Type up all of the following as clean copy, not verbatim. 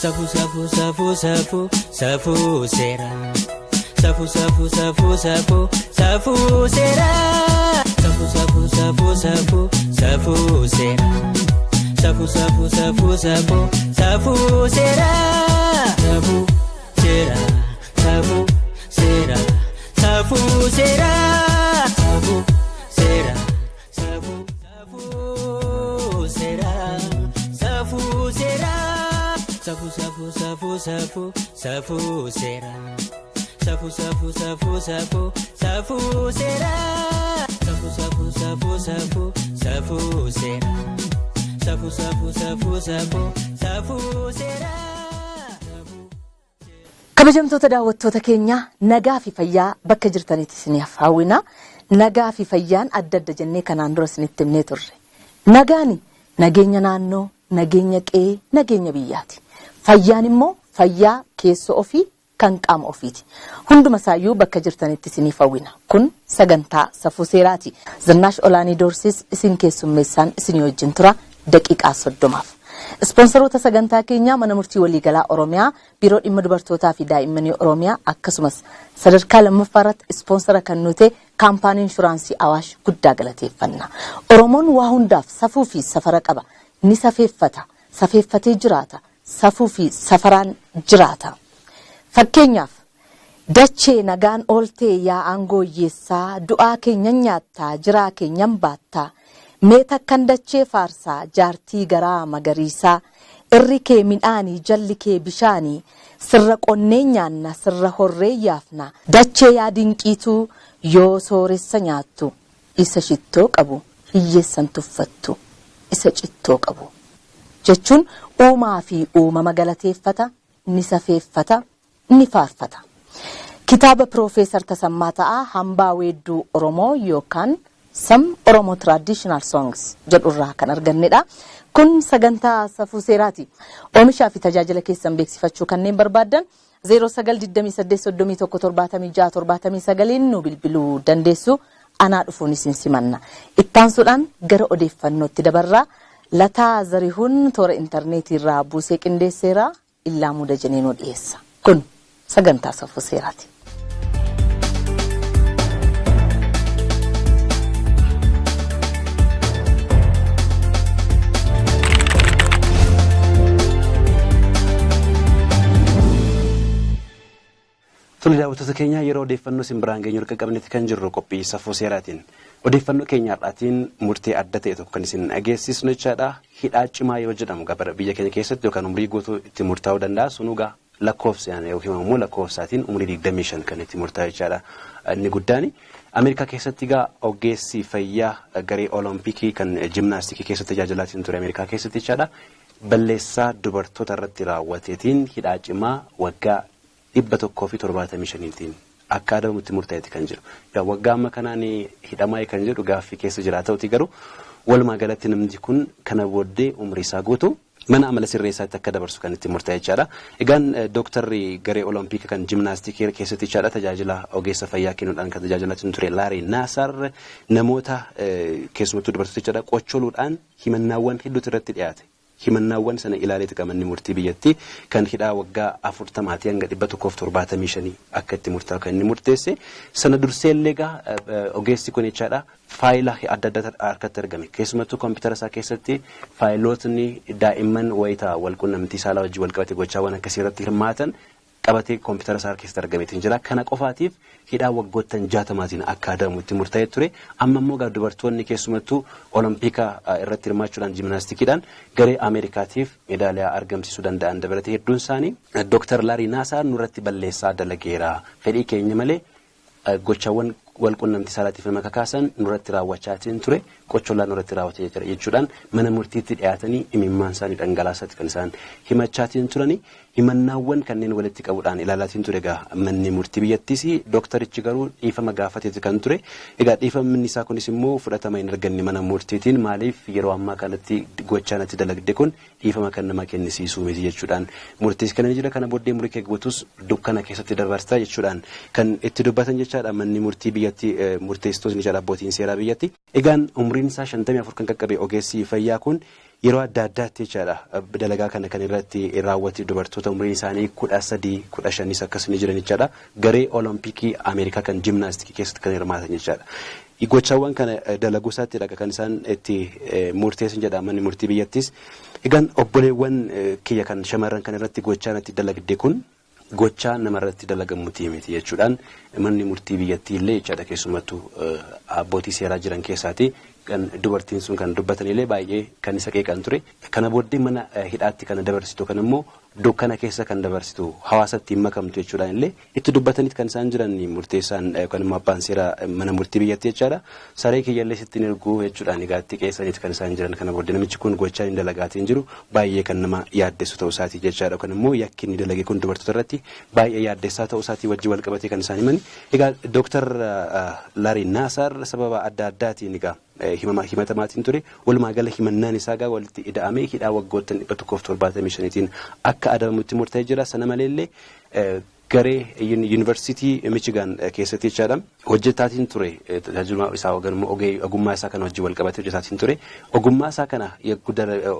Safuu safuu safuu safuu safuu seeraa. Safuu safuu safuu safuu safuu seeraa. Safuu safuu safuu safuu safuu seeraa. Safuu safuu safuu safuu safuu seeraa. Safuu seeraa safuu seeraa safuu seeraa. Safuu seeraa safuu safuu seeraa safuu seeraa. Safuu safuu safuu safuu safuu seeraa. Safuu safuu safuu safuu safuu seeraa. Safuu safuu safuu safuu safuu seeraa. Safuu safuu safuu safuu safuu seeraa. Kabajamtoota daawwattoota keenyaa, nagaa fi fayyaa bakka jirtanitti isiniif hawwina. Nagaa fi fayyaan adda adda jennee kanaan dura isinitti himnee turre. Nagaan nageenya naannoo, nageenya qe'ee, nageenya biyyaati. Fayyaan immoo fayyaa keessoo ofii kan qaama ofiiti. Hunduma isaayyuu bakka jirtanitti isiniif hawwina. Kun sagantaa Safuu Seeraati. Zinnaash Olaanii Doorsis isin keessummeessaan isinii wajjin tura daqiiqaa 30f. Ispoonsaroota sagantaa keenyaa Mana Murtii Waliigalaa Oromiyaa, Biiroo Dhimma Dubartootaa fi Daa'immanii Oromiyaa, akkasumas sadarkaa lammaffaa irratti ispoonsara kan nu ta'e Kaampaanii Inshuraansii Awaash guddaa galateeffanna. Oromoon waa hundaaf safuu fi safara qaba. Ni safeeffata. Safeeffatee jiraata. Safuu fi safaraan jiraata. Fakkeenyaaf, Dachee nagaan ooltee yaa aangoo hiyyeessaa, du'aa keenyan nyaattaa, jiraa keenyan baattaa. Mee takkan dachee faarsaa, jaartii garaa magariisaa. Irri kee midhaanii, jalli kee bishaanii, sirra qonnee nyaanna, sirra horree yaafna. Dachee yaa dinqiituu, yoo sooressa nyaattu, isa shittoo qabu hiyyeessan tuffattu, isa cittoo qabu. Jechuun uumaa fi uumama galateeffata, ni safeeffata, ni faarfata. Kitaaba Piroofeesar Tasammaa Ta'aa Hambaa Weedduu Oromoo yookaan Some Oromo Traditional Songs jedhurraa kan argannedha. Kun sagantaa Safuu Seeraati. Oomishaa fi tajaajila keessan beeksifachuu kanneen barbaaddan 09 28 31 76 79 nu bilbiluu dandeessu. Anaa dhufuun isin simanna. Ittaansuudhaan gara odeeffannootti dabarraa. Lataa Zarihuun toora intarneetiirraa buusee qindeesseera. Illaamuu Dajanee nuu dhiyeessa. Kun sagantaa Safuu Seeraati. Tole daawwattoota keenya, yeroo odeeffannoo isin biraan geenyu harka qabnetti kan jirru qophii Safuu Seeraatiin. Odeeffannoo keenya har'aatiin murtee adda ta'e tokko kan isin dhageessisnu jechaadha. Hidhaa cimaa yoo jedhamu bara biyya keenya keessatti yookaan umrii guutuu itti murtaa'uu danda'a. Sunuu gaa lakkoofsaan yookiin immoo lakkoofsaatiin umrii 25 kan itti murtaa'u jechaadha. Inni guddaan Ameerikaa keessatti egaa ogeessi fayyaa garee Olompikii kan jimnaastikii keessatti tajaajilaatiin ture Ameerikaa keessatti jechaadha. Balleessaa dubartoota irratti raawwateetiin hidhaa cimaa waggaa 175tiin akka adabamutti murtaa'eeti kan jiru. Egaa waggaa amma kanaan hidhamaa kan jedhu gaaffii keessa jira. Haa ta'uti garuu walumaa galatti namni kun kana booddee umrii isaa guutuu mana amala sirreessaatti akka dabarsu kan itti murtaa'e jechaadha. Egaan dooktarri garee Olompika kan jimnaastikii keessatti jechaadha tajaajila ogeessa fayyaa kennuudhaan kan tajaajilaa ture Laarii Naasaar namoota, keessumattuu dubartoota jechaadha, qocholuudhaan himannaawwan hedduutu irratti dhiyaate. Himannaawwan sana ilaaleeti egaa manni murtii biyyattii kan hidhaa waggaa 40 hanga 175 akka itti murtaa'u kan inni murteesse. Sana dursee illee egaa ogeessi kun jechaadha faayila adda addaa harkatti argame. Keessumattuu kompiitara isaa keessatti faayilootni daa'imman wayita walqunnamtii saalaa wajjin walqabate gochaawwan akkasii irratti hirmaatan qabatee kompiitara isaa keessatti argameetiin jira. Kana qofaatiif hidhaa waggoottan 60tiin akka adabamu itti murtaa'ee ture. Amma immoo egaa dubartoonni keessumattuu Olompika irratti hirmaachuudhaan jiminaastikiidhaan garee Ameerikaatiif meedaaliyaa argamsiisuu danda'an dabalatee hedduun isaanii Dooktar Laarii Naasaar nurratti balleessaa dalageera. Fedhii keenya malee gochawwan walqunnamtii saalaatiif nama kakaasan nurratti raawwachaatiin ture, qocholaa nurratti raawwatee jira jechuudhaan mana murtiitti dhiyaatanii imimmaan isaanii dhangalaasaatti kan isaan himachaatiin turani. Himannaawwan kanneen walitti qabuudhaan ilaalaatiin ture egaa manni murtii biyyattiis, dooktarichi garuu dhiifama gaafateeti kan ture. Egaa dhiifamni isaa kunis immoo fudhatama hin arganne mana murtiitiin, maaliif yeroo ammaa kanatti gochaa natti dalagde kun dhiifama kan nama kennisiisuu miti jechuudhaan murtiis kennanii jira. Kana booddee umurii kee guutus dukkana keessatti dabarta jechuudhaan kan itti dubbatan jechaadha manni murtii biyyatti murteessitootni jechaadha, abbootiin seeraa biyyatti. Egaan umriin isaa 54 kan qaqqabe ogeessi fayyaa kun Yeroo adda addaatti jechaadha dalagaa kana kan irratti raawwate dubartoota umriin isaanii 13, 15 akkasuma jiran jechaadha. Garee Olompikii Ameerikaa kan jimnaastikii keessatti kan hirmaatan jechaadha. Gochaawwan kana dalaguu isaatti kan isaan itti murteessan jedha manni murtii biyyattis. Egaan obboleewwan kiyya kan shamarran kan irratti gochaan itti dalagde kun gochaa namarratti dalagamuuti miti jechuudhaan manni murtii biyyattii illee jechaadha keessumattuu abbootii seeraa jiran keessaati kan dubartiin sun kan dubbatan illee baay'ee kan isa qeeqan ture. Kana booddee mana hidhaatti kan dabarsitu kan immoo dukkana keessa kan dabarsitu hawaasatti hin makamtu jechuudhaan illee itti dubbataniit kan isaan jiran murteessaan yookaan immoo abbaan seeraa mana murtii biyyattii jechaadha. Saree kiyyallee sittiin erguu jechuudhaan egaa itti qeessaniit kan isaan jiran. Kana booddee namichi kun gochaa inni dalagaatiin jiru baay'ee kan nama yaaddessu ta'uu isaatii jechaadha. Yookaan immoo yakki inni dalage kun dubartoota irratti baay'ee yaaddessaa ta'uu isaatii wajjin wal qabatee kan isaan himan. Egaa Dooktar Laarii Naasaar sababa adda addaatiin egaa himatamaatiin ture. Walumaa gala himannaan isaa egaa walitti ida'amee hidhaa waggoottan 175tiin akka adabamutti murtaa'ee jira. Sana maleellee garee yuunivarsiitii Michigan keessatti jechaadha hojjetaatiin ture. Tajaajila isaa ogummaa isaa kana wajjin wal qabatee hojjetaatiin ture. Ogummaa isaa kana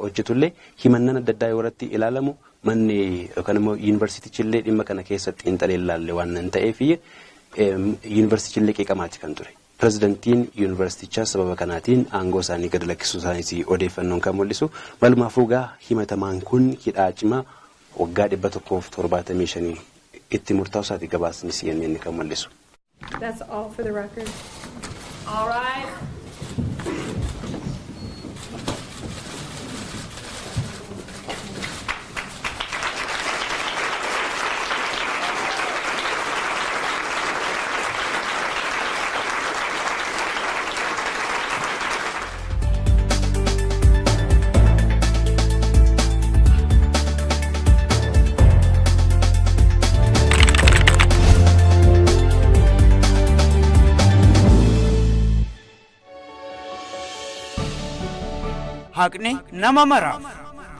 hojjetullee himannaan adda addaa yoo irratti ilaalamu manni yookaan immoo yuunivarsiitichi illee dhimma kana keessatti xiinxalee ilaalle waan nan ta'eef yuunivarsiitichi illee qeeqamaati kan ture. Pirezidantiin yuunivarsiitichaa sababa kanaatiin aangoo isaanii gad lakkisuu isaaniiti odeeffannoon kan mul'isu. Malumaafuu egaa himatamaan kun hidhaa cimaa waggaa 175 itti murtaa'u isaati gabaasni CNN kan mul'isu. That's all for the record. All rise. Haqni nama maraaf.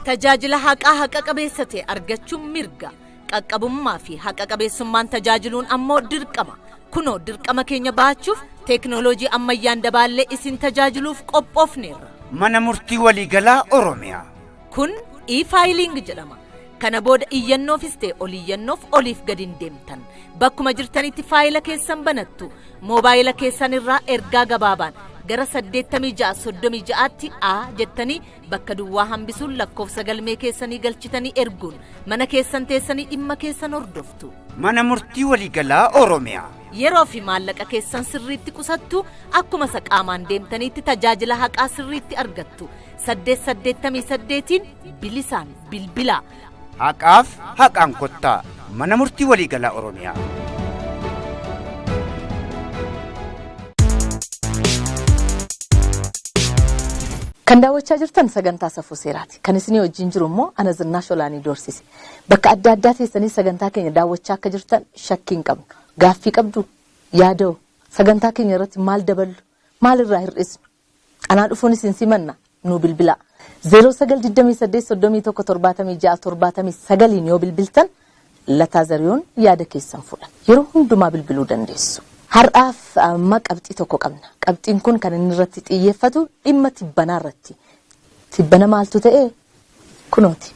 Tajaajila haqaa haqa qabeessa ta'e argachuun mirga. Qaqqabummaa fi haqa qabeessummaan tajaajiluun ammoo dirqama. Kunoo dirqama keenya bahachuuf teeknooloojii ammayyaan dabaallee isin tajaajiluuf qophoofneerra. Mana murtii waliigalaa Oromiyaa. Kun e-filing jedhama. Kana booda iyyannoofis ta'e oliiyyannoof oliif gadi hin deemtan. Bakkuma jirtanitti faayila keessan banattu. Moobaayila keessan irraa ergaa gabaabaan gara 8636tti A jettanii bakka duwwaa hambisuun lakkoofsa galmee keessanii galchitanii erguun mana keessan teessanii dhimma keessan hordoftu. Mana murtii waliigalaa Oromiyaa. Yeroo fi maallaqa keessan sirriitti qusattu, akkuma isa qaamaan deemtaniitti tajaajila haqaa sirriitti argattu. 888 bilisaan bilbilaa. Haqaaf haqaan kottaa mana murtii waliigalaa Oromiyaa. Kan daawwachaa jirtan sagantaa safuu seeraati. Kan isinii wajjin jiru immoo ana Zinnaash Olaanii Doorsise. Bakka adda addaa teessanii sagantaa keenya daawwachaa akka jirtan shakkii hin qabnu. Gaaffii qabdu? Yaada'u? Sagantaa keenya irratti maal daballu? Maal irraa hir'isnu? Anaa dhufuun isin simanna, nuu bilbilaa. 09 28 31 76 79 yoo bilbiltan Lataa Zarihuun yaada keessan fuudha. Yeroo hundumaa bilbiluu dandeessu. Har'aaf amma qabxii tokko qabna. Qabxiin kun kan inni irratti xiyyeeffatu dhimma tibbanaa irratti. Tibbana maaltu ta'e? Kunooti.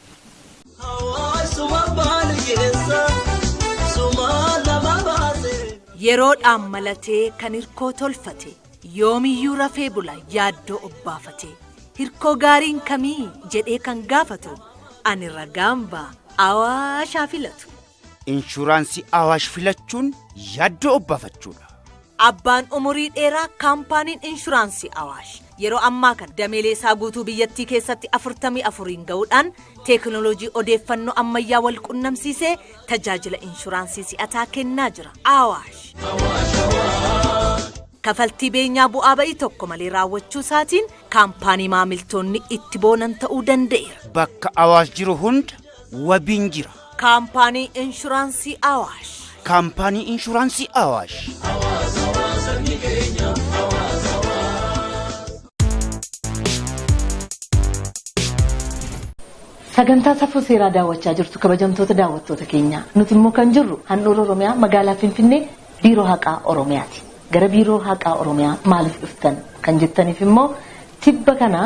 Yeroodhaan malatee kan hirkoo tolfate, yoomiyyuu rafee bula yaaddoo obbaafate. Hirkoo gaariin kamii jedhee kan gaafatu, ani ragaan ba'a Awaash haa filatu. Inshuraansii Awaash filachuun yaaddoo obbaafachuudha. Abbaan umurii dheeraa kaampaaniin Inshuraansii Awaash yeroo ammaa kana dameelee isaa guutuu biyyattii keessatti 44n ga'uudhaan teeknooloojii odeeffannoo ammayyaa wal qunnamsiisee tajaajila inshuraansii si'ataa kennaa jira. Awaash. Kafaltii beenyaa bu'aa ba'ii tokko malee raawwachuu isaatiin kaampaanii maamiltoonni itti boonan ta'uu danda'eera. Bakka Awaash jiru hunda wabiin jira. Kaampaanii Inshuraansii Awaash. Kaampaanii Inshuraansii Awaash. Sagantaa safuu seeraa daawwachaa jirtu kabajamtoota daawwattoota keenyaa. Nuti immoo kan jirru handhuura Oromiyaa magaalaa Finfinnee Biiroo Haqaa Oromiyaati. Gara Biiroo Haqaa Oromiyaa maaliif dhuftan kan jettaniif immoo tibba kana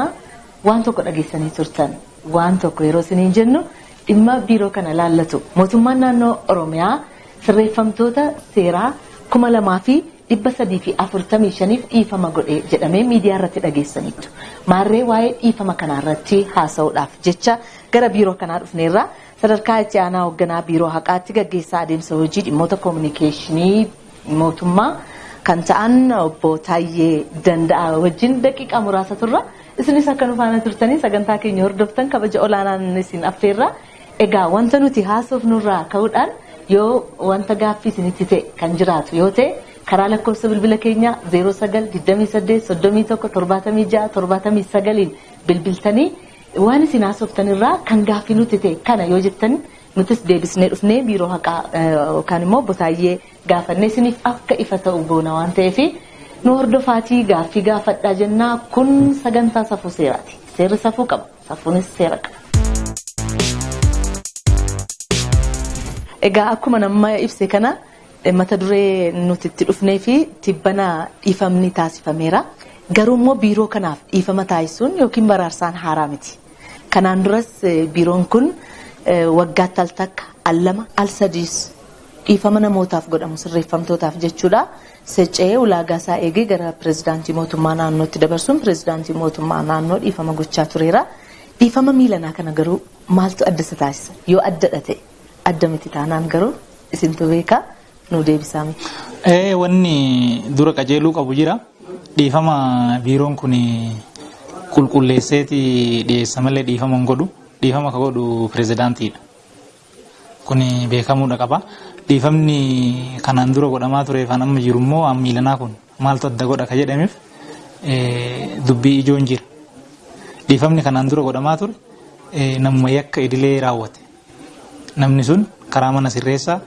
Waan tokko dhageessanii turtan, waan tokko yeroo isiniin jennu dhimma biiroo kana laallatu. Mootummaan naannoo Oromiyaa sirreeffamtoota seeraa 2345f dhiifama godhe jedhamee miidiyaa irratti dhageessaniitu. Maarree waa'ee dhiifama kanarratti haasa'uudhaaf jecha gara biiroo kanaa dhufneerra. Sadarkaa itti aanaa hoogganaa biiroo haqaatti gaggeessaa adeemsa hojii dhimmoota koominikeeshinii mootummaa kan ta'an obbo Taayyee Danda'a wajjin daqiiqaa muraasa turra. Isinis akka nu faana turtanii sagantaa keenya hordoftan kabaja olaanaan isin affeerra. Egaa wanta nuti haasofnurraa ka'uudhaan yoo wanta gaaffii isinitti ta'e kan jiraatu yoo ta'e karaa lakkoofsa bilbila keenyaa 09 28 31 76 79 bilbiltanii waan isin haasoftanirraa kan gaaffii nuti ta'e kana yoo jettan nutis deebisnee dhufnee biiroo haqaa yookaan immoo obbo Taayyee gaafannee isiniif akka ifa ta'u goona waan ta'eef nu hordofaatii gaaffii gaafadhaa jennaa. Kun sagantaa safuu seeraati. Seerri safuu qaba. Safuunis seera qaba. Egaa akkuma nama ibse kana mata duree nuti itti dhufnee fi tibbana dhiifamni taasifameera. Garuu immoo biiroo kanaaf dhiifama taasisuun yookiin baraarsaan haaraa miti. Kanaan duras biiroon kun waggaatti al takka, al lama, al sadiis dhiifama namootaaf godhamu sirreeffamtootaaf jechuudha. Seccee ulaagaa isaa eegee gara pirezidaantii mootummaa naannootti dabarsuun pirezidaantii mootummaa naannoo dhiifama gochaa tureera. Dhiifama miilanaa kana garuu maaltu adda isa taasisa? Yoo addadha ta'e adda miti taanaan garuu isintu beekaa nu deebisaa miti. Wanni dura qajeeluu qabu jira. Dhiifama biiroon kun qulqulleesseeti dhiyeessa malee dhiifama hin godhu. Dhiifama ka godhu pirezidaantiidha. Kun beekamuudha qaba. Dhiifamni kanaan dura godhamaa ture kan amma jiru immoo miilanaa kun maaltu adda godha ka jedhameef dubbii ijoon jira. Dhiifamni kanaan dura godhamaa ture namuma yakka idilee raawwate. Namni sun karaa mana sirreessaa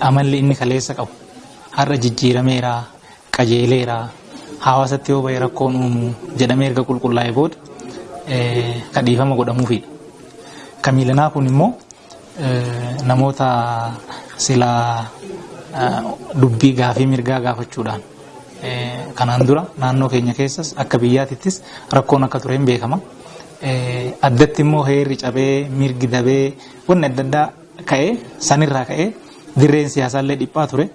amalli inni kaleessa qabu har'a jijjiirameera, qajeeleera, hawaasatti yoo ba'e rakkoon uumu jedhamee erga qulqullaa'ee booda ka dhiifama godhamuufidha. Ka miilanaa kun immoo namoota silaa dubbii gaafii mirgaa gaafachuudhaan kanaan dura naannoo keenya keessas akka biyyaatittis rakkoon akka ture hin beekama. Addatti immoo heerri cabee mirgi dabee wanni adda addaa ka'ee sanirraa ka'ee dirreen siyaasaallee dhiphaa ture.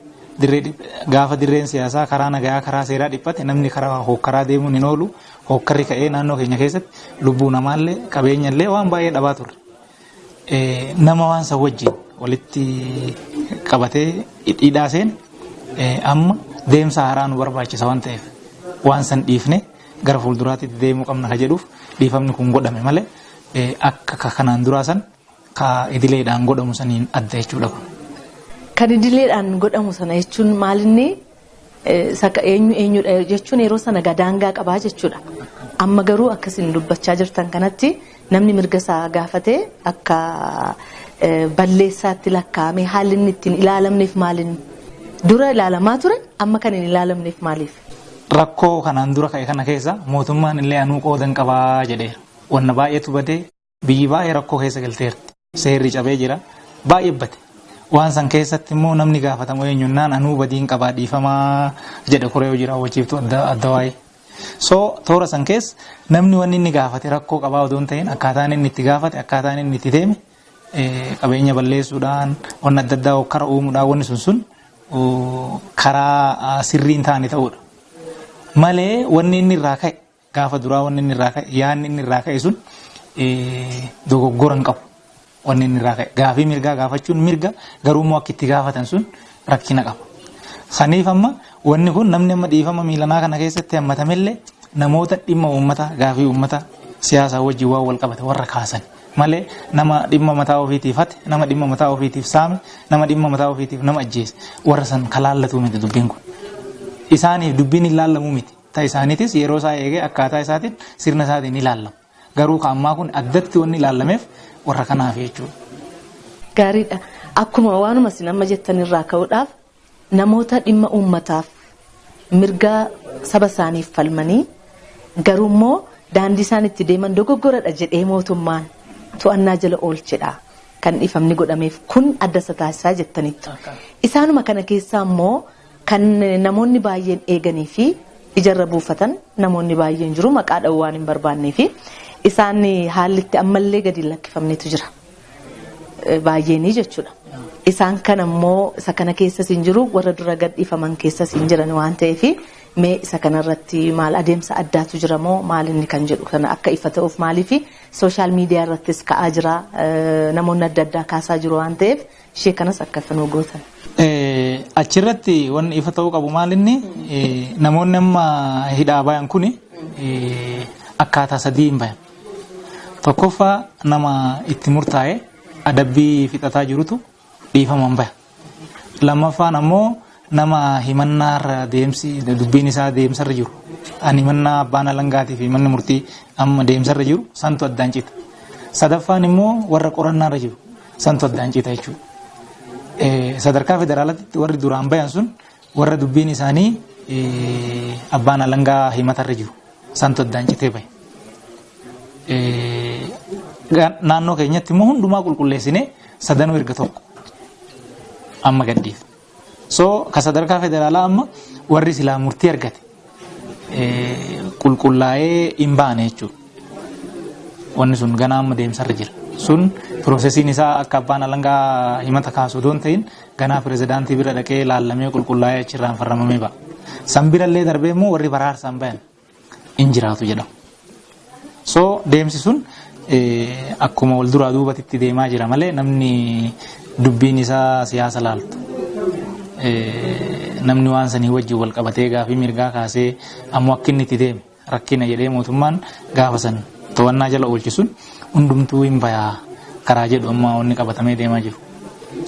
Gaafa dirreen siyaasaa karaa nagayaa karaa seeraa dhiphate namni karaa hookkaraa deemuun hin oolu. Hookkarri ka'ee naannoo keenya keessatti lubbuu namaallee qabeenyallee waan baay'ee dhabaa turre. Nama waan san wajjin walitti qabatee hidhaa seen amma deemsa haaraa nu barbaachisa waan ta'eef waan san dhiifne gara fuulduraatti deemuu qabna ka jedhuuf dhiifamni kun godhame malee akka kanaan duraa san ka idileedhaan godhamu saniin adda jechuudha kun. Kan idileedhaan godhamu sana jechuun maalinni eenyu eenyudha jechuun yeroo sana daangaa qabaa jechuudha. Amma garuu akkasiin dubbachaa jirtan kanatti namni mirga isaa gaafate akka balleessaatti lakkaa'ame haalli inni ittiin ilaalamneef maalinni dura ilaalamaa ture amma kan hin ilaalamneef maaliif? Rakkoo kanaan dura ka'e kana keessa mootummaan illee anuu qoodan qabaa jedheera. Wanna baay'eetu badee biyyi baay'ee rakkoo keessa galteerti. Seerri cabee jira baay'ee bade. Waan san keessatti immoo namni gaafatamu eenyunnaan anuu badiin qabaa dhiifamaa jedha koree hojii raawwachiiftuu adda waa'ee. So toora san keessa namni wanni inni gaafate rakkoo qabaa odoo hin ta'in akkaataan inni itti gaafate akkaataan inni itti deeme qabeenya balleessuudhaan wanni adda addaa hokkara uumuudhaan wanni sun karaa sirrii hin taane ta'uudha. Malee wanni inni irraa ka'e gaafa duraa wanni inni irraa ka'e yaadni inni irraa ka'e sun dogoggora hin qabu. Wanni inni irraa ka'e gaafii mirgaa gaafachuun mirga garuu immoo akka itti gaafatan sun rakkina qaba. Saniif amma wanni kun namni amma dhiifama miilanaa kana keessatti hammatamellee namoota dhimma uummataa gaafii uummataa siyaasaa wajjin waan wal qabate warra kaasan malee nama dhimma mataa ofiitiif hate, nama dhimma mataa ofiitiif saame, nama dhimma mataa ofiitiif nama ajjeese warra san kalaallatuu miti dubbiin kun. Isaaniif dubbiin hin laallamuu miti. Ta isaaniitis yeroo isaa eegee akkaataa isaatiin sirna isaatiin ilaallama. Garuu ka ammaa kun addatti wanni ilaallameef warra kanaaf jechuudha. Gaariidha. Akkuma waanuma isin amma jettan irraa ka'uudhaaf namoota dhimma uummataaf mirga saba isaaniif falmanii garuu immoo daandii isaan itti deeman dogoggoradha jedhee mootummaan to'annaa jala oolchedha. Kan dhiifamni godhameef kun adda isa taasisaa jettaniittu. Isaanuma kana keessaa immoo kan namoonni baay'een eeganii fi Ijarra buufatan namoonni baay'een jiru, maqaa dha'uu waan hin barbaannee fi isaan haalli itti ammallee gadi hin lakkifamnetu jira. Baay'eenii jechuudha. Isaan kan ammoo isa kana keessas hin jiru, warra dura gadhiifaman keessas hin jiran waan ta'eef, mee isa kanarratti maal adeemsa addaatu jira moo maal inni kan jedhu kana akka ifa ta'uuf, maaliif social media irrattis ka'aa jira, namoonni adda addaa kaasaa jiru waan ta'eef, ishee kanas akka ifa nuu gootan. Achirratti wanni ifa ta'uu qabu maal inni, namoonni amma hidhaa bayan kuni akkaataa sadii hin bayan. Tokkoffaa, nama itti murtaa'e adabbii fixataa jirutu dhiifaman baya. Lammaffaan ammoo nama himannaarra deemsi dubbiin isaa deemsarra jiru. Ani himannaa abbaan alangaatii fi manni murtii amma deemsarra jiru santu addaan cita. Sadaffaan immoo warra qorannaarra jiru santu addaan cita jechuudha. Sadarkaa federaalaatti warri duraan bayan sun warra dubbiin isaanii abbaan alangaa himatarra jiru santu addaan citee bahe. Naannoo keenyatti immoo hundumaa qulqulleessinee sadanuu erga tokko amma gadhiif. So ka sadarkaa federaalaa amma warri silaa murtii argate qulqullaa'ee hin baane jechuudha. Wanni sun ganaa amma deemsarra jira. Sun processiin isaa akka abbaan alangaa himata kaasu odoo hin ta'in, ganaa pirezidaantii bira dhaqee laallamee qulqullaa'ee achirraan farramamee ba'a. San birallee darbee immoo warri baraarsaan bayan hin jiraatu jedhama. So deemsi sun akkuma wal duraa duubatti deemaa jira malee, namni dubbiin isaa siyaasa laaltu, namni waan sanii wajjin wal qabatee gaafii mirgaa kaasee ammoo akka inni itti deeme rakkina jedhee mootummaan gaafa san to'annaa jala oolchisuun hundumtuu hin bayaa karaa jedhu amma wanni qabatamee deemaa jiru.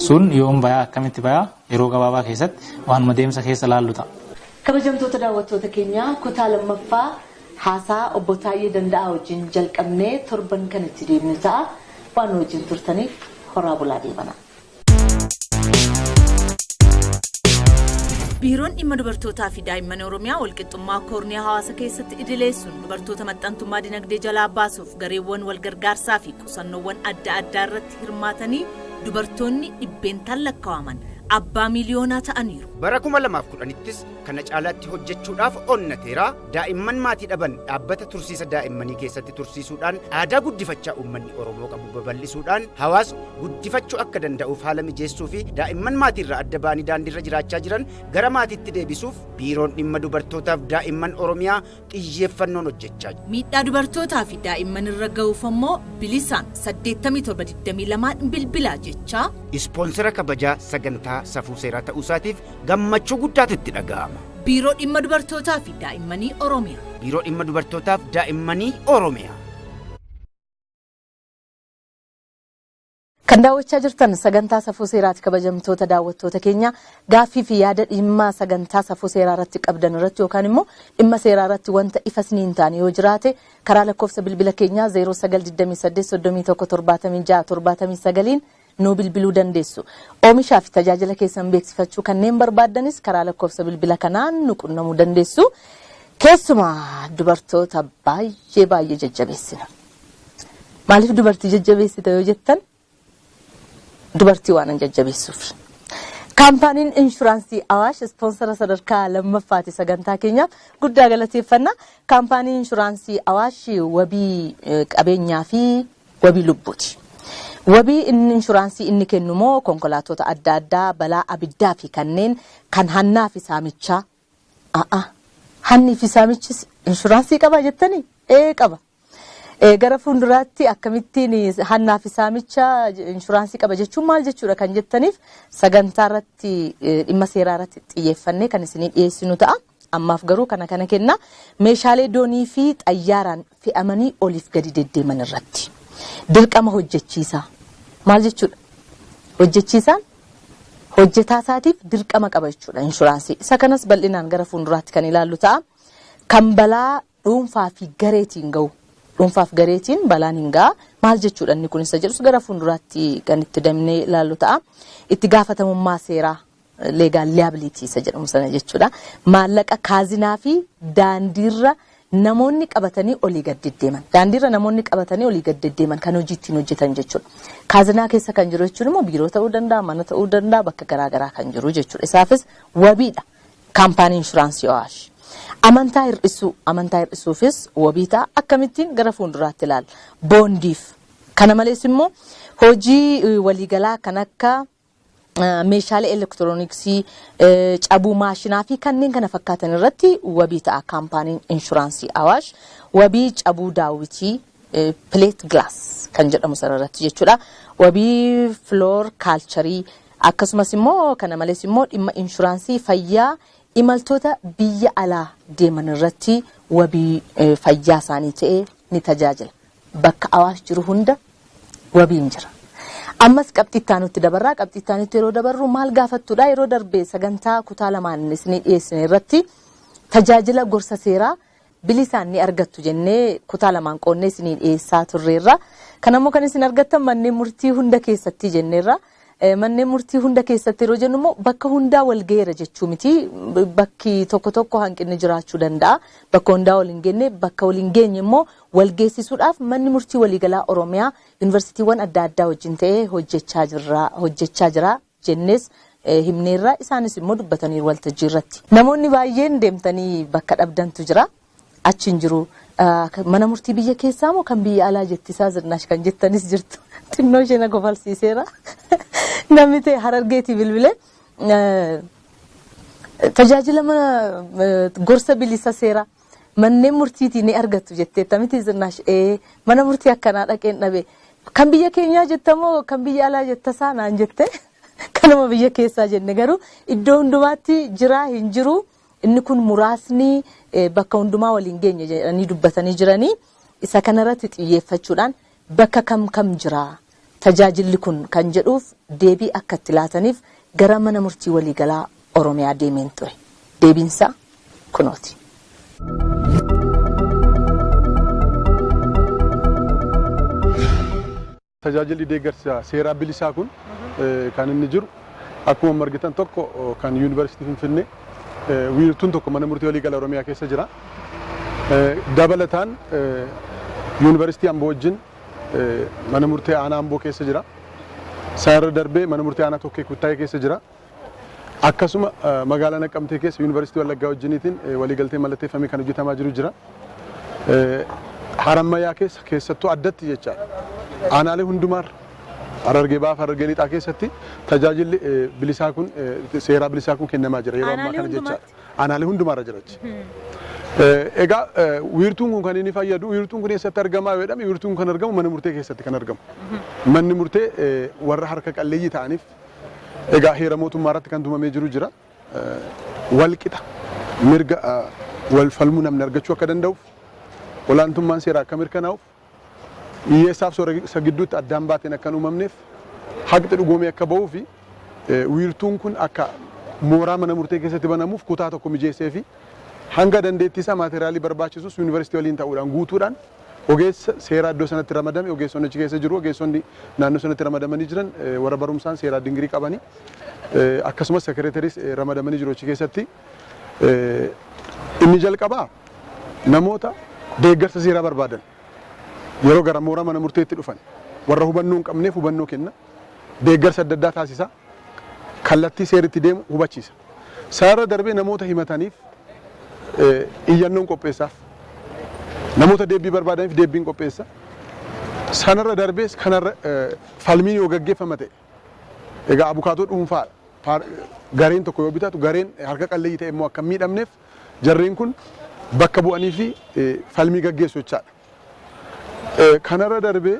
Sun yoom bayaa, akkamitti bayaa, yeroo gabaabaa keessatti waanuma deemsa keessa laallu ta'a. Kabajamtoota daawwattoota keenyaa, kutaa lammaffaa haasaa obbo Taayyee Danda'aa wajjin jalqabnee torban kan itti deemnu ta'a. Waan nu wajjin turtaniif horaa bulaa deemana. Biiroon Dhimma Dubartootaa fi Daa'imman Oromiyaa walqixxummaa koorniyaa hawaasa keessatti idileessuun dubartoota maxxantummaa dinagdee jalaa baasuuf gareewwan walgargaarsaa fi qusannoowwan adda addaa irratti hirmaatanii dubartoonni dhibbeentaan lakkaa'aman abbaa miiliyoonaa ta'aniiru. Bara 2010ttis kana caalaatti hojjechuudhaaf onnateera. Daa'imman maatii dhaban dhaabbata tursiisa daa'immanii keessatti tursiisuudhaan aadaa guddifachaa uummanni Oromoo qabu babal'isuudhaan hawaasni guddifachuu akka danda'uuf haala mijeessuu fi daa'imman maatiirraa adda ba'anii daandiirra jiraachaa jiran gara maatiitti deebisuuf Biiroon Dhimma Dubartootaaf Daa'imman Oromiyaa xiyyeeffannoon hojjechaa jira. Miidhaa dubartootaa fi daa'imman irra ga'uuf ammoo bilisaan 8722 bilbilaa jechaa. Ispoonsera kabajaa sagantaa Safuu Seeraa ta'uusaatiif gammachuu guddaatu itti dhaga'ama. Biiroo Dhimma Dubartootaa fi Daa'immanii Oromiyaa. Biiroo Dhimma Dubartootaaf Daa'immanii Oromiyaa. Kan daawwachaa jirtan sagantaa Safuu Seeraati. Kabajamtoota daawwattoota keenya, gaaffii fi yaada dhimma sagantaa Safuu Seeraa irratti qabdan irratti yookaan immoo dhimma seeraa irratti wanta ifa isinii hin taane yoo jiraate, karaa lakkoofsa bilbila keenyaa 0928 31 76 79 nuu bilbiluu dandeessu. Oomishaa fi tajaajila keessan beeksifachuu kanneen barbaaddanis karaa lakkoofsa bilbila kanaan nu qunnamuu dandeessu. Keessumaa dubartoota baay'ee baay'ee jajjabeessina. Maaliif dubartii jajjabeessita yoo jettan, dubartii waan an jajjabeessuuf. Kaampaaniin Inshuraansii Awaash ispoonsara sadarkaa lammaffaati sagantaa keenyaaf, guddaa galateeffanna. Kaampaaniin Inshuraansii Awaash wabii qabeenyaa fi wabii lubbuuti. Wabii inni inshuraansii inni kennu immoo konkolaattota adda addaa balaa abiddaa fi kanneen kan hannaa fi saamichaa. A'a. Hannii fi saamichis inshuraansii qaba jettanii? Ee, qaba. Gara fuulduraatti akkamittiin hannaa fi saamicha inshuraansii qaba jechuun maal jechuudha kan jettaniif, sagantaa irratti dhimma seeraa irratti xiyyeeffannee kan isinii dhiyeessinu ta'a. Ammaaf garuu kana kana kenna. Meeshaalee doonii fi xayyaaraan fe'amanii oliif gadi deddeeman irratti. Dirqama hojjechiisaa. Maal jechuudha? Hojjechiisaan hojjetaa isaatiif dirqama qaba jechuudha inshuraansii. Isa kanas bal'inaan gara fuulduraatti kan ilaallu ta'a. Kan balaa dhuunfaa fi gareetiin ga'u. Dhuunfaaf gareetiin balaan hin ga'a. Maal jechuudha inni kun isa jedhus gara fuulduraatti kan itti damnee ilaallu ta'a. Itti gaafatamummaa seeraa, legal liability isa jedhamu sana jechuudha. Maallaqa kaazinaa fi daandiirra namoonni qabatanii olii gad deddeeman. Daandiirra namoonni qabatanii olii gad deddeeman kan hojii ittiin hojjetan jechuudha. Kaazinaa keessa kan jiru jechuun immoo biiroo ta'uu danda'a, mana ta'uu danda'a, bakka garaagaraa kan jiru jechuudha. Isaafis wabiidha. Kaampaanii Inshuraansii Awaash. Amantaa hir'isuu, amantaa hir'isuufis wabii ta'a. Akkamittiin gara fuulduraatti ilaalla. Boondiif. Kana malees immoo hojii waliigalaa kan akka meeshaalee elektirooniksii, cabuu maashinaa fi kanneen kana fakkaatan irratti wabii ta'a kaampaaniin inshuraansii Awaash. Wabii cabuu daawwitii, plate glass kan jedhamu sana irratti jechuudha. Wabii floor kaalcharii, akkasumas immoo kana malees immoo dhimma inshuraansii fayyaa imaltoota biyya alaa deeman irratti wabii fayyaa isaanii ta'ee ni tajaajila. Bakka Awaash jiru hunda wabiin jira. Ammas qabxii itti aanutti dabarraa. Qabxii itti aanutti yeroo dabarru maal gaafattuudha? Yeroo darbe sagantaa kutaa lamaan isinii dhiyeessine irratti tajaajila gorsa seeraa bilisaan ni argattu jennee kutaa lamaan qoonnee isinii dhiyeessaa turreerra. Kanammoo kan isin argattan manneen murtii hunda keessatti jenneerra. Manneen murtii hunda keessatti yeroo jennu immoo bakka hundaa wal gaheera jechuu miti. Bakki tokko tokko hanqinni jiraachuu danda'a. Bakka hundaa wal hin geenye, bakka wal hin geenye immoo wal geessisuudhaaf manni murtii waliigalaa Oromiyaa yuunivarsiitiiwwan adda addaa wajjin ta'ee hojjechaa jirra, hojjechaa jira jennees himneerra, isaanis immoo dubbataniiru waltajjii irratti. Namoonni baay'een deemtanii bakka dhabdantu jira. Achi hin jiru. Mana murtii biyya keessaa moo kan biyya alaa jettisaa Zirnaash kan jettanis jirtu. Xinnoo ishee na kofalsiiseera. Namni ta'e Harargeetii bilbilee tajaajila mana gorsa bilisa seeraa manneen murtiitii ni argattu jetteetta miti Zirnaash? Mana murtii akkanaa dhaqeen dhabe. Kan biyya keenyaa jettamoo kan biyya alaa jettasaa naan jette. Kanuma biyya keessaa jenne, garuu iddoo hundumaatti jira hin jiru. Inni kun muraasni bakka hundumaa waliin geenye jedhanii dubbatanii jiranii, isa kanarratti xiyyeeffachuudhaan bakka kam kam jira tajaajilli kun kan jedhuuf deebii akka itti laataniif gara mana murtii waliigalaa Oromiyaa deemeen ture. Deebiinsaa kunooti. Tajaajilli deeggarsa seeraa bilisaa kun kan inni jiru akkuma argitan tokko kan Yuunivarsiitii Finfinnee, wiirtuun tokko mana murtii waliigala Oromiyaa keessa jira. Dabalataan Yuunivarsiitii Amboo wajjin mana murtii aanaa Amboo keessa jira. Sanarra darbee mana murtii aanaa Tokkee Kuttaayee keessa jira. Akkasuma magaalaa Naqqamtee keessa Yuunivarsiitii Wallaggaa wajjiniitiin waliigaltee mallatteeffamee kan hojjetamaa jiru jira. Harammayyaa keessa keessattuu addatti jechaadha. Aanaalee hundumaarra Harargee Bahaa fi Harargee Lixaa keessatti tajaajilli bilisaa kun, seeraa bilisaa kun kennamaa jira yeroo ammaa kana jechaadha. Aanaalee hundumaarra jira jecha. Egaa wiirtuun kun kan inni fayyadu, wiirtuun kun eessatti argamaa yoo jedhame, wiirtuun kan argamu mana murtee keessatti kan argamu. Manni murtee warra harka qalleeyyii ta'aniif, egaa heera mootummaa irratti kan tumamee jiru jira. Wal qixa mirga wal falmuu namni argachuu akka danda'uuf, olaantummaan seeraa akka mirkanaa'uuf, hiyyeessaaf sooressa gidduutti addaan baateen akka hin uumamneef, haqni dhugoomee akka bahuu fi wiirtuun kun akka mooraa mana murtee keessatti banamuuf kutaa tokko mijeessee fi hanga dandeettii isaa maateriyaalii barbaachisus yuunivarsiitii waliin ta'uudhaan guutuudhaan, ogeessa seeraa iddoo sanatti ramadame, ogeessonni achi keessa jiru, ogeessonni naannoo sanatti ramadamanii jiran warra barumsaan seeraa dingirii qabanii, akkasumas sekireetariis ramadamanii jiru achi keessatti. Inni jalqabaa namoota deeggarsa seeraa barbaadan yeroo gara mooraa mana murteetti dhufan warra hubannoo hin qabneef hubannoo kenna, deeggarsa adda addaa taasisa, kallattii seeritti deemu hubachiisa. Sanarra darbee namoota himataniif iyyannoon qopheessaaf, namoota deebbii barbaadaniif deebbiin qopheessa. Sanarra darbees kanarra falmiin yoo gaggeeffama ta'e, egaa abukaatoo dhuunfaa gareen tokko yoo bitatu, gareen harka qalleeyyii ta'e immoo akka hin miidhamneef jarreen kun bakka bu'anii fi falmii gaggeessu jechaadha. Kanarra darbee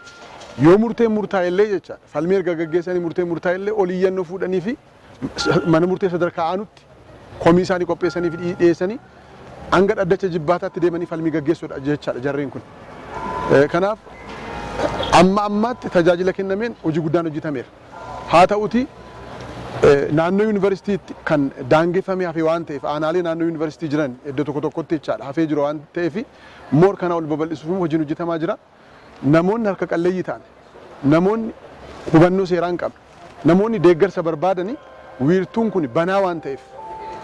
yoo murteen murtaa'e illee jechaadha. Falmii erga gaggeessanii murteen murtaa'e illee ol iyyannoo fuudhanii fi mana murtee sadarkaa aanutti komii isaanii qopheessanii fi dhiyeessanii hanga dhaddacha jibbaataatti deemanii falmii gaggeessuudha jechaadha jarreen kun. Kanaaf amma ammaatti tajaajila kennameen hojii guddaan hojjetameera. Haa ta'uti naannoo yuunivarsiitiitti kan daangeffamee hafe waan ta'eef, aanaalee naannoo yuunivarsiitii jiran iddoo tokko tokkotti jechaadha hafee jiru waan ta'eef, moor kana ol babal'isuuf hojiin hojjetamaa jira. Namoonni harka qalleeyyii ta'an, namoonni hubannoo seeraa hin qabne, namoonni deeggarsa barbaadanii wiirtuun kun banaa waan ta'eef,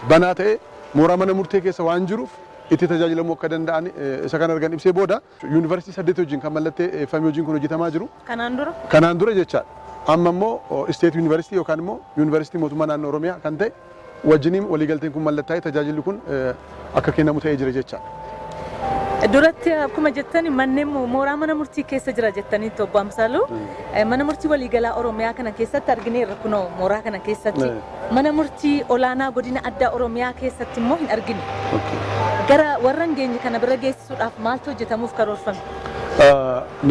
banaa ta'ee mooraa mana murtee keessa waan jiruuf itti tajaajilamuu akka danda'an isa kan argan ibsee booda yuunivarsiitii 8 wajjin kan mallatteeffamee hojiin kun hojjetamaa jiru. Kanaan dura? Kanaan dura jechaadha. Amma immoo isteet yuunivarsiitii yookaan immoo yuunivarsiitii mootummaa naannoo Oromiyaa kan ta'e Wajjiniin waliigalteen kun mallattaa'ee tajaajilli kun akka kennamu ta'ee jira jechaadha. Duratti akkuma jettan manneen mooraa mana murtii keessa jira jettanii obbo Amsaaluu. Mana murtii waliigalaa Oromiyaa kana keessatti argineerra kunoo mooraa kana keessatti. Mana murtii olaanaa godina addaa Oromiyaa keessatti immoo hin argine. Gara warra hin geenye kana bira geessisuudhaaf maaltu hojjetamuuf karoorfame?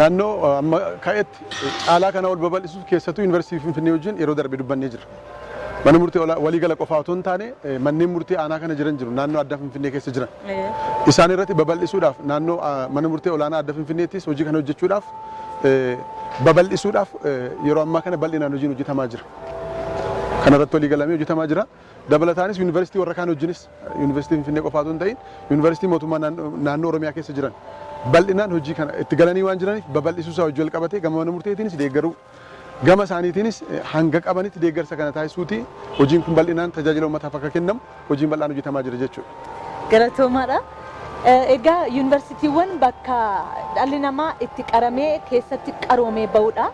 Naannoo amma ka'etti caalaa kana ol babal'isuuf keessattuu Yuunivarsiitii Finfinnee wajjin yeroo darbe dubbannee jirra. Mana murtii waliigala qofaa otoo hin taane manneen murtii aanaa kana jiran jiru naannoo addaa Finfinnee keessa jiran. Isaan irratti babal'isuudhaaf naannoo mana murtii olaanaa adda Finfinneettis hojii kana hojjechuudhaaf babal'isuudhaaf yeroo ammaa kana bal'inaan hojiin hojjetamaa jira. Kana irratti walii galamee hojjetamaa jira. Dabalataanis yuunivarsiitii warra kaan wajjinis, yuunivarsiitii Finfinnee qofaa otoo hin ta'in yuunivarsiitii mootummaa naannoo Oromiyaa keessa jiran bal'inaan hojii kana itti galanii waan jiraniif babal'isuu isaa hojii wal qabatee gama mana murteetiinis deeggaruu, gama isaaniitiinis hanga qabanitti deeggarsa kana taasisuuti hojiin kun bal'inaan tajaajila uummataaf akka kennamu hojiin bal'aan hojjetamaa jira jechuudha. Galatoomaadha. Egaa yuunivarsiitiiwwan bakka dhalli namaa itti qaramee keessatti qaroomee bahudha.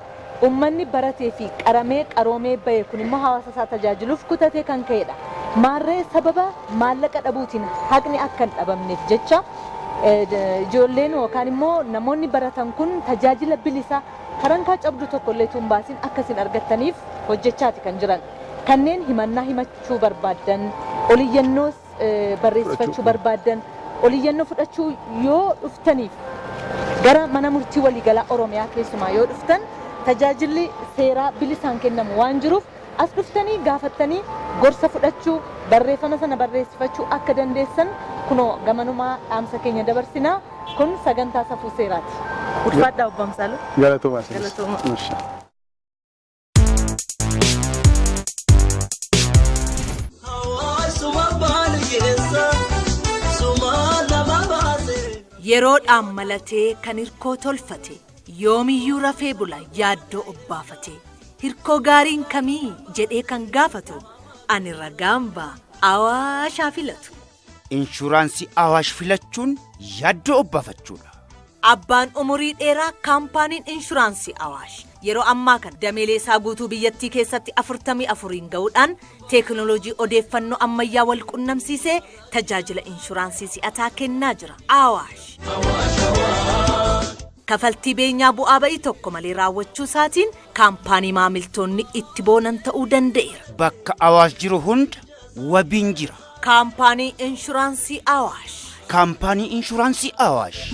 Uummanni baratee fi qaramee qaroomee bahe kun immoo hawaasa isaa tajaajiluuf kutatee kan ka'edha. Maarree sababa maallaqa dhabuutiin haqni akka hin dhabamneef jecha ijoolleen yookaan immoo namoonni baratan kun tajaajila bilisaa farankaa cabduu tokko illee utuu hin baasin akka isin argattaniif hojjechaati kan jiran. Kanneen himannaa himachuu barbaaddan, oliyyannoos barreessifachuu barbaaddan, oliyyannoo fudhachuu yoo dhuftaniif gara mana murtii waliigalaa Oromiyaa keessumaa yoo dhuftan tajaajilli seeraa bilisaan kennamu waan jiruuf as dhuftanii gaafattanii gorsa fudhachuu, barreeffama sana barreessifachuu akka dandeessan kunoo gamanumaa dhaamsa keenya dabarsinaa. Kun sagantaa safuu seeraati. Ulfaadhaa obbo Amsaaluu. Galatoomaa isinis. Galatoomaa. Yeroodhaan malatee kan hirkoo tolfate, yoomiyyuu rafee bula yaaddoo obbaafate. Hirkoo gaariin kamii jedhee kan gaafatu, ani ragaan ba'a Awaash haa filatu. Inshuraansii Awaash filachuun yaaddoo obbaafachuudha. Abbaan umurii dheeraa kaampaaniin Inshuraansii Awaash yeroo ammaa kana dameelee isaa guutuu biyyattii keessatti 44n ga'uudhaan teekinooloojii odeeffannoo ammayyaa wal qunnamsiisee tajaajila inshuraansii si'ataa kennaa jira. Awaash. Kafaltii beenyaa bu'aa ba'ii tokko malee raawwachuu isaatiin kaampaanii maamiltoonni itti boonan ta'uu danda'eera. Bakka Awaash jiru hunda wabiin jira. Kaampaanii Inshuraansii Awaash. Kaampaanii Inshuraansii Awaash.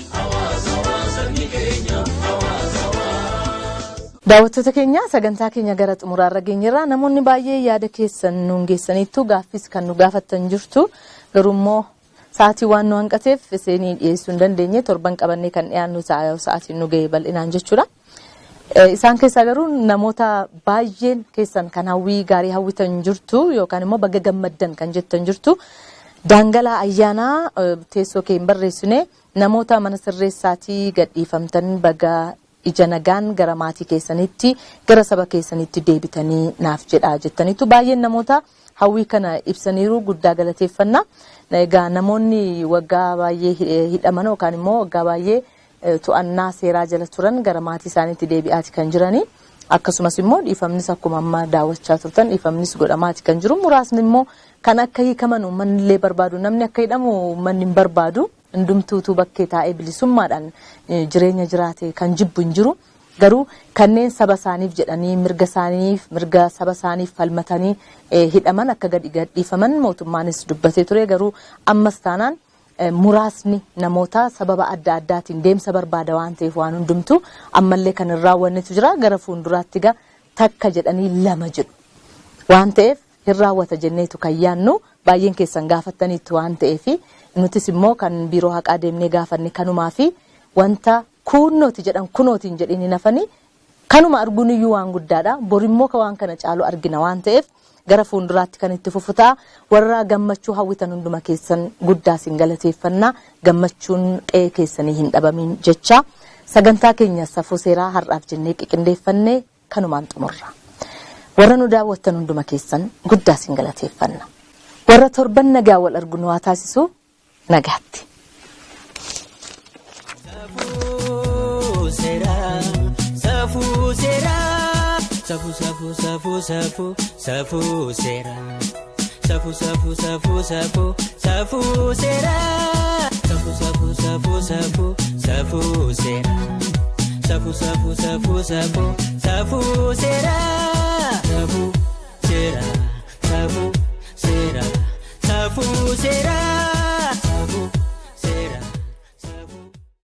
Daawwattoota keenya, sagantaa keenya gara xumuraarra geenyerra. Namoonni baay'ee yaada keessan nuun geessaniittu, gaaffis kan nu gaafattan jirtu, garuu immoo sa'aatii waan nu hanqateef isinii dhiyeessuu hin dandeenye. Torban qabannee kan dhiyaannu ta'a sa'aatiin nu ga'e bal'inaan jechuudha. Isaan keessaa garuu namoota baay'een keessan kan hawwii gaarii hawwitan jirtu yookaan immoo baga gammaddan kan jettan jirtu. Daangalaa Ayyaanaa, teessoo kee hin barreessine, namoota mana sirreessaatii gadhiifamtan baga ija nagaan gara maatii keessanitti, gara saba keessanitti deebitanii naaf jedha jettaniitu baay'een namoota hawwii kana ibsaniiru, guddaa galateeffanna. Egaa namoonni waggaa baay'ee hidhaman yookaan immoo waggaa baay'ee to'annaa seeraa jala turan gara maatii isaaniitti deebi'aati kan jirani. Akkasumas immoo dhiifamnis akkuma amma daawwachaa turtan dhiifamnis godhamaati kan jiru. Muraasni immoo kan akka hiikaman uummanni illee barbaadu. Namni akka hidhamu uummanni hin barbaadu. Hundumtuutuu bakkee taa'ee bilisummaadhaan jireenya jiraate kan jibbu hin jiru. Garuu kanneen saba isaaniif jedhanii mirga isaaniif, mirga saba isaaniif falmatanii hidhaman akka gadi gadhiifaman mootummaanis dubbatee ture. Garuu ammas taanaan muraasni namoota sababa adda addaatiin deemsa barbaada waan ta'eef waan hundumtu ammallee kan hin raawwannetu jira. Gara fuulduraatti egaa takka jedhanii lama jedhu waan ta'eef hin raawwata jenneetu kan yaannu. Baay'een keessan gaafattaniitu waan ta'eef nutis immoo kan biiroo haqaa deemnee gaafanne kanumaa fi wanta kuunnooti jedhan kunootiin jedhanii nafanii kanuma arguun iyyuu waan guddaadha. Borimmoo ka waan kana caalu argina waan ta'eef gara fuulduraatti kan itti fufu ta'a. Warra gammachuu hawwitan hunduma keessan guddaa isin galateeffannaa, gammachuun qe'ee keessanii hin dhabamin jecha sagantaa keenya safuu seeraa har'aaf jennee qiqindeeffannee kanumaan xumurra. Warra nu daawwattan hunduma keessan guddaa isin galateeffanna. Warra torban nagaa wal argu nu haa taasisu, nagaatti. Safuu seeraa, safuu seeraa, safuu safuu safuu safuu safuu seeraa. Safuu safuu safuu safuu safuu seeraa. Safuu safuu safuu safuu safuu seeraa. Safuu safuu safuu safuu safuu seeraa. Safuu seeraa safuu seeraa safuu seeraa.